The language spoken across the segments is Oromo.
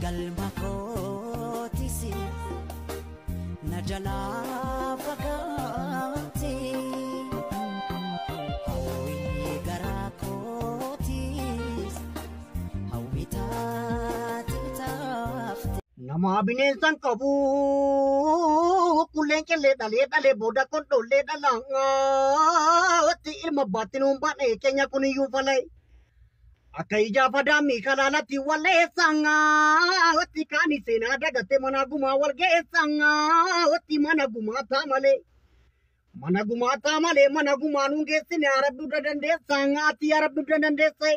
Galma kootis na jalaa fagaate. Hawwii garaa kootis hawwii taate taafte. Nama bineensan qabu kulleen qillee dhalee dhalee booda kondhollee dhalaatti ilma abbaatti nuun baadhee keenya kuniyyuu falee. Akka ijaa fadaamii kalaalatti walleessangaatti kaani seenaa dagatte mana gumaa wal geessangaatti mana gumaa taa malee. Mana gumaa taa malee mana gumaa nuun geessine arabduu dandeessangaatti arabduu dandeesse.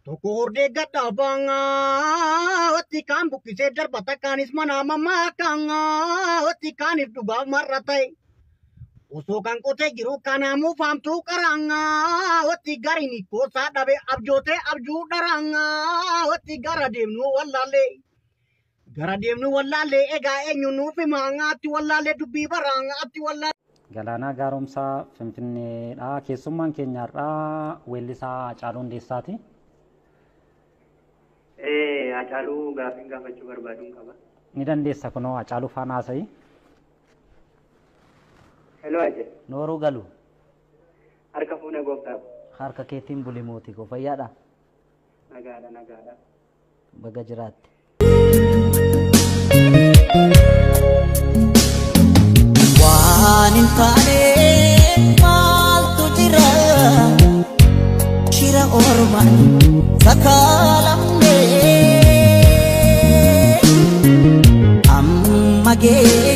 Tokko hordee gadhaabaangaatti kaan buqqisee darbata kaanis mana mammaakaangaatti kaaniif dhugaaf marra ta'e. Osoo kan qotee jiru kanaamuu faamtuu qaraangaatti gariin hiikkoosaa dhabe abjootee abjuu dharaangaatti gara deemnuu wallaallee. Gara deemnuu wallaallee egaa eenyu nuuf himaangaatti wallaallee dubbii baraangaatti wallaallee. Galaanaa Gaaromsaa Finfinneedha. Keessummaan keenya har'aa weellisaa Hacaaluu Hundeessaati. Hacaaluu gaafiin gaafachuu barbaaduun qaba. Ni dandeessa kunoo Hacaaluu faana haasa'i. Hello Hace. Nooruu galu. Harka fuuna gooftaa. Harka keetiin buli mootii koo fayyaadha. Nagaadha nagaadha. Baga jiraatte. Waan hin taane maaltu jira? Shira ormaan sakaalamne amma gee.